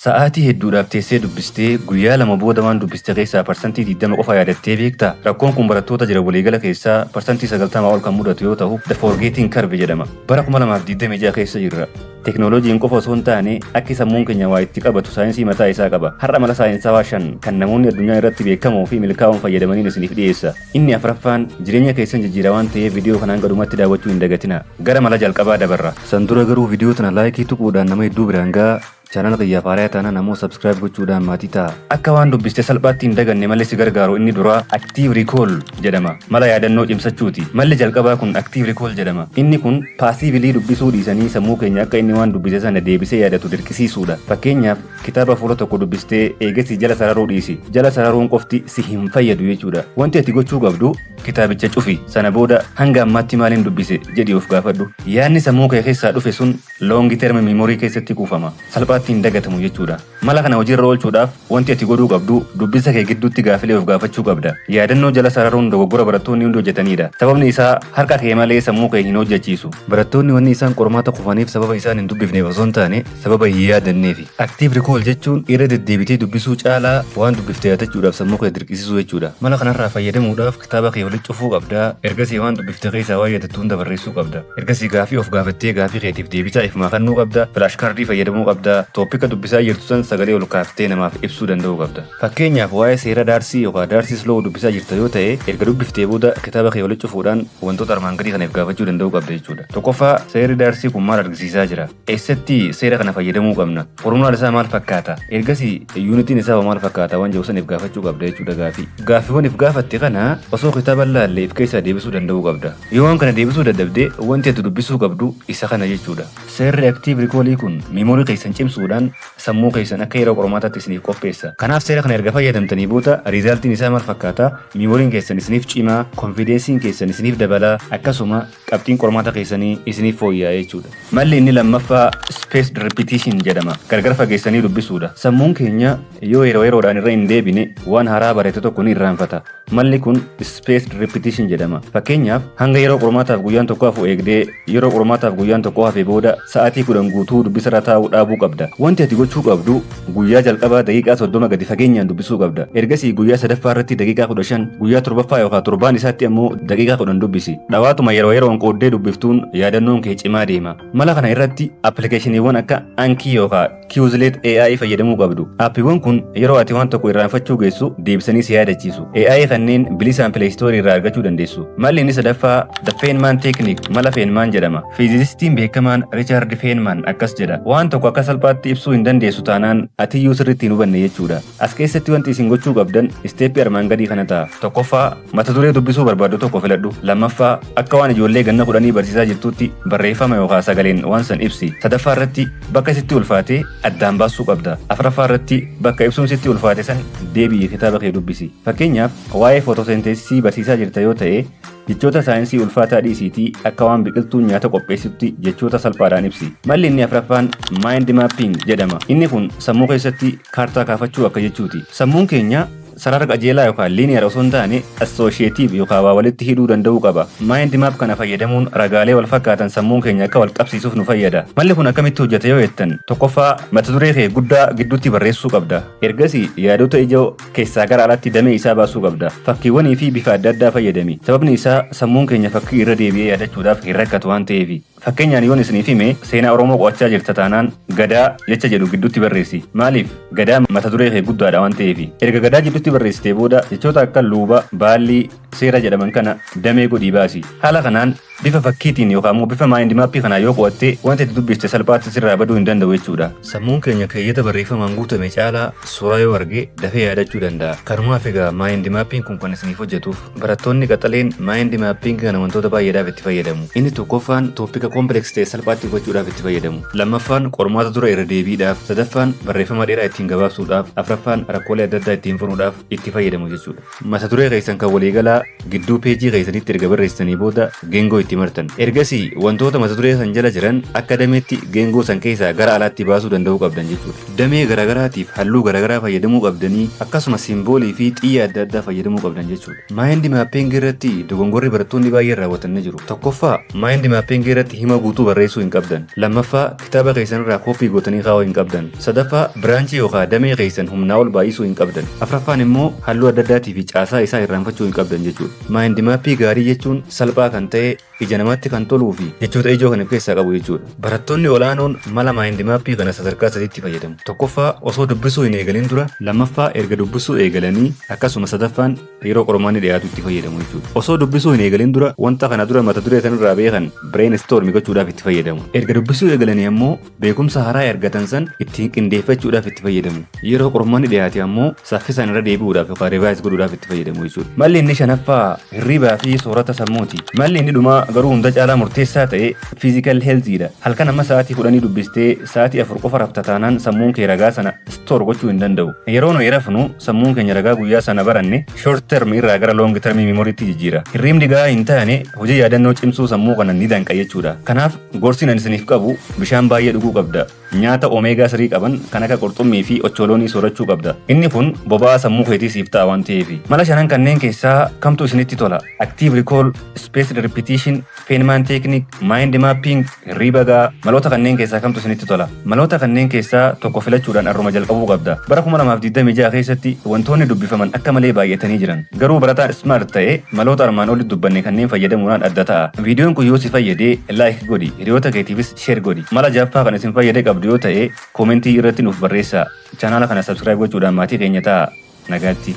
Sa'aatii hedduudhaaf teessee dubbistee guyyaa 2 booda waan dubbiste keessaa 20% qofa yaadattee beektaa? Rakkoon kun barattoota jiran waliigala keessaa 90% ol kan mudatu yoo ta'u, The Forgetting Curve jedhama. Bara 2026 keessa jirra. Teknooloojiin qofa osoo hin taane, akki sammuun keenya waa itti qabatu saayinsii mataa isaa qaba. Har'a mala saayinsawaa 5 kan namoonni addunyaa irratti beekamoo fi milkaa'oon fayyadamaniin isiniif dhiyeessa. Inni afraffaan jireenya keessan jijjiira waan ta'eef viidiyoo kana hanga dhumaatti daawwachuu hin dagatinaa. Gara mala jalqabaa dabarra. San dura garuu viidiyoo tana laayikii tuquudhaan nama hedduu biraan ga'aa. Channel kiyyaaf haaraya taanaan ammoo subscribe gochuudhaan maatii ta'a. Akka waan dubbiste salphaatti hin daganne malli si gargaaru inni duraa active recall jedhama. Mala yaadannoo cimsachuuti. Malli jalqabaa kun active recall jedhama. Inni kun passively dubbisuu dhiisanii sammuu keenya akka inni waan dubbise sana deebisee yaadatu dirqisiisuudha. Fakkeenyaaf, kitaaba fuula tokko dubbistee eegasii jala sararuu dhiisi. Jala sararuun qofti si hin fayyadu jechuudha. Wanti ati gochuu qabdu kitaabicha cufi. Sana booda hanga ammaatti maalin dubbise jedhii of gaafadhu. Yaadni sammuu kee keessaa dhufe sun long term memory keessatti kuufama. Salphaatti hin dagatamu jechuudha. Mala kana hojiirra oolchuudhaaf wanti ati godhuu qabdu dubbisa kee gidduutti gaafilee of gaafachuu qabda. Yaadannoo jala sararuun dogoggora barattoonni hundi hojjetanidha. Sababni isaa harka kee malee sammuu kee hin hojjechiisu. Barattoonni wanni isaan qormaata kufaniif sababa isaan hin dubbifneef osoo hin taane sababa hin yaadanneefi. Active recall jechuun irra deddeebitee dubbisuu caalaa waan dubbifte yaadachuudhaaf sammuu kee dirqisiisuu jechuudha. Mala kanarraa fayyadamuudhaaf kitaaba kee walitti cufuu qabda. Ergasii waan dubbifte keessaa waan yaadattu hunda barreessuu qabda. Ergasii gaafii of gaafattee gaafii keetiif deebisaa ifumaa kennuu qabda. Flash cardii fayyadamuu qabda. Topica dubbisaa jirtu san sagalee ol kaaftee namaaf ibsuu danda'uu qabda. Fakkeenyaaf, waa'ee seera Daarsii yookaan Darcy's Law dubbisaa jirta yoo ta'e, erga dubbiftee booda kitaaba kee walitti cufuudhaan wantoota armaan gadii kanaaf gaafachuu danda'uu qabda jechuudha. Tokkoffaa, seerri Daarsii kun maal argisiisaa jira? Eessatti seera kana fayyadamuu qabna? Formulaan isaa maal fakkaata? Ergasii unitiin isaa maal fakkaata? Waan jedhu saniif gaafachuu qabda jechuudha gaafii. Gaaffiiwwan if gaafatte kana osoo kitaaba laallee if keessaa deebisuu danda'uu qabda. Yoo waan kana deebisuu dadhabde, wanti ati dubbisuu qabdu isa kana jechuudha. Seerri active recallii kun memory keessan cimsuudhaan sammuu keessan akka yeroo qormaataatti isiniif qopheessa. Kanaaf seera kana erga fayyadamtanii booda resultiin isaa maal fakkaata? Memoryn keessan isiniif cimaa, confidenceiin keessan isiniif dabalaa, akkasuma qabxiin qormaata keessanii isiniif fooyya'a jechuudha. Malli inni lammaffaa spaced repetition jedhama. Gargar fageessanii dubbisuudha. Sammuun keenya yoo yeroo yeroodhaan irra hin deebine waan haaraa barate tokko ni irraanfata. Malli kun spaced repetition jedhama. Fakkeenyaaf, hanga yeroo qormaataaf guyyaan tokko hafu eegdee yeroo qormaataaf guyyaan tokko hafe booda sa'aatii 10 guutuu dubbisarra taa'uu dhaabuu qabda. Wanti ati gochuu qabdu guyyaa jalqabaa daqiiqaa 30 gadi fageenyaan dubbisuu qabda. Ergasii guyyaa sadaffaa irratti daqiiqaa 15, guyyaa torbaffaa yookaan torbaan isaatti ammoo daqiiqaa 10 dubbisi. Dhawaatuma yeroo yeroon qooddee dubbiftuun yaadannoon kee cimaa deema. Mala kana irratti appilikeeshiniiwwan akka Anki yookaan Quizlet AI fayyadamuu qabdu. Aappiiwwan kun yeroo ati waan tokko irraanfachuu geessu deebisanii si yaadachiisu. AI kanneen bilisaan Play Store irraa argachuu dandeessu. Malli inni sadaffaa The Feynman Technique, mala Feynman jedhama. Fiizisistiin beekamaan Richard Feynman akkas jedha: "Waan tokko akka salphaatti ibsuu hin dandeessu taanaan atiyyuu sirriitti hin hubanne jechuudha." As keessatti wanti isin gochuu qabdan stepii armaan gadii kana ta'a. Tokkoffaa, mata duree dubbisuu barbaaddu tokko filadhu. Lammaffaa, akka waan ijoollee ganna 10 barsiisaa jirtutti barreeffama yookaan sagaleen waan san ibsi. Sadaffaa irratti bakka sitti ulfaate addaan baasuu qabda. Afuraffaa irratti bakka ibsuun sitti ulfaate san deebi'ii kitaaba kee dubbisi. Fakkeenyaaf, waa'ee photosynthesisii barsiisaa jirta yoo ta'e, jechoota saayinsii ulfaataa dhiisiitii akka waan biqiltuun nyaata qopheessutti jechoota salphaadhaan ibsi. Malli inni afuraffaan mind mapping jedhama. Inni kun sammuu keessatti kaartaa kaafachuu akka jechuuti. Sammuun keenya sarara qajeelaa yookaan linear osoo hin taane associative yookaan waa walitti hidhuu danda'uu qaba. Mind map kana fayyadamuun ragaalee wal fakkaatan sammuun keenya akka wal qabsiisuuf nu fayyada. Malli kun akkamitti hojjeta yoo jettan, tokkoffaa, mata duree kee guddaa gidduutti barreessuu qabda. Ergasii yaadota ijoo keessaa gara alaatti damee isaa baasuu qabda. Fakkiiwwanii fi bifa adda addaa fayyadami. Sababni isaa sammuun keenya fakkii irra deebi'ee yaadachuudhaaf hin rakkatu waan ta'eefi. Fakkeenyaan yoon isiniif hime, seenaa Oromoo qo'achaa jirta taanaan gadaa jecha jedhu gidduutti barreessi. Maaliif? Gadaa mata duree kee guddaadha waan ta'eefi. Erga gadaa gidduutti barreessitee booda jechoota akka luuba, baallii, seera jedhaman kana damee godhii baasi. Haala kanaan bifa fakkiitiin yookaan immoo bifa mind mapii kanaa yoo qo'atte, wanti ati dubbiste salphaatti sirraa baduu hin danda'u jechuudha. Sammuun keenya keeyyata barreeffamaan guutame caalaa suuraa yoo arge dafee yaadachuu danda'a. Kanumaaf egaa mind mapiin kun kan isiniif hojjetuuf. Barattoonni qaxaleen mind mapping kana wantoota baay'eedhaaf itti fayyadamu. Inni tokkoffaan topica complex ta'e salphaatti hubachuudhaaf itti fayyadamu. Lammaffaan qormaata dura irra deebiidhaaf, sadaffaan barreeffama dheeraa ittiin gabaabsuudhaaf, afraffaan rakkoolee adda addaa ittiin furuudhaaf itti fayyadamu jechuudha. Mata duree keessan kan waliigalaa gidduu peejii keessanitti erga barreessitanii booda geengoo itti itti martan. Ergasii wantoota mata duree san jala jiran akka dameetti geengoo san keessaa gara alaatti baasuu danda'uu qabdan jechuudha. Damee garaagaraatiif halluu garaagaraa fayyadamuu qabdanii, akkasuma simboolii fi xiyya adda addaa fayyadamuu qabdan jechuudha. Mind mapping irratti dogongorri barattoonni baay'een raawwatan ni jiru. Tokkoffaa, mind mapping irratti hima guutuu barreessuu hin qabdan. Lammaffaa, kitaaba keessan irraa kooppii gootanii kaa'uu hin qabdan. Sadaffaa, branchii yookaan damee keessan humnaa ol baay'isuu hin qabdan. Afraffaan immoo halluu adda addaatii fi caasaa isaa irraanfachuu hin qabdan jechuudha. Mind mappii gaarii jechuun salphaa kan ta'e, ija namaatti kan toluu fi jechoota ijoo kan of keessaa qabu jechuudha. Barattoonni olaanoon mala mind mappii kana sadarkaa sadiitti fayyadamu. Tokkoffaa, osoo dubbisuu hin eegalin dura, lammaffaa, erga dubbisuu eegalanii, akkasuma sadaffaan yeroo qormaanni dhiyaatu itti fayyadamu jechuudha. Osoo dubbisuu hin eegalin dura wanta kana dura mata duree sanirraa beekan brainstorm gochuudhaaf itti fayyadamu. Erga dubbisuu eegalanii ammoo beekumsa haaraa argatan san ittiin qindeeffachuudhaaf itti fayyadamu. Yeroo qormaanni dhiyaate ammoo saffisaan irra deebi'uudhaaf yookaan revise godhuudhaaf itti fayyadamu jechuudha. Malli inni shanaffaa hirribaa fi soorata sammuuti. Malli inni dhumaa garuu hunda caalaa murteessaa ta'e physical healthiidha. Halkan amma sa'aatii 10 dubbistee sa'aatii 4 qofa rafta taanaan, sammuun kee ragaa sana store gochuu hin danda'u. Yeroo nuyi rafnu sammuun keenya ragaa guyyaa sana baranne short term irraa gara long term memoryitti jijjiira. Hirribni gahaa hin taane hojii yaadannoo cimsuu sammuu kana ni danqa jechuudha. Kanaaf gorsi ani isiniif qabu, bishaan baay'ee dhuguu qabda. Nyaata omega 3 qaban kan akka qurxummii fi ocholoonii soorachuu qabda. Inni kun boba'aa sammuu keetii siif ta'a waan ta'eef. Mala shanan kanneen keessaa kamtu isinitti tola? Active recall, spaced repetition, Feynman technique, mind mapping, hirriba gahaa. Maloota kanneen keessaa kamtu isinitti tola? Maloota kanneen keessaa tokko filachuudhaan arruma jalqabuu qabda. Bara 2026 keessatti wantoonni dubbifaman akka malee baay'atanii jiran. Garuu barataan smart ta'e maloota armaan olitti dubbanne kanneen fayyadamuudhaan adda ta'a. Viidiyoon kun yoo si fayyade like godhi, hiriyoota keetiifis share godhi. Mala jaaffaa kan isin fayyade qabdu yoo ta'e commentii irratti nuuf barreessaa. Chaanaala kana subscribe gochuudhaan maatii keenya ta'a. Nagaatti.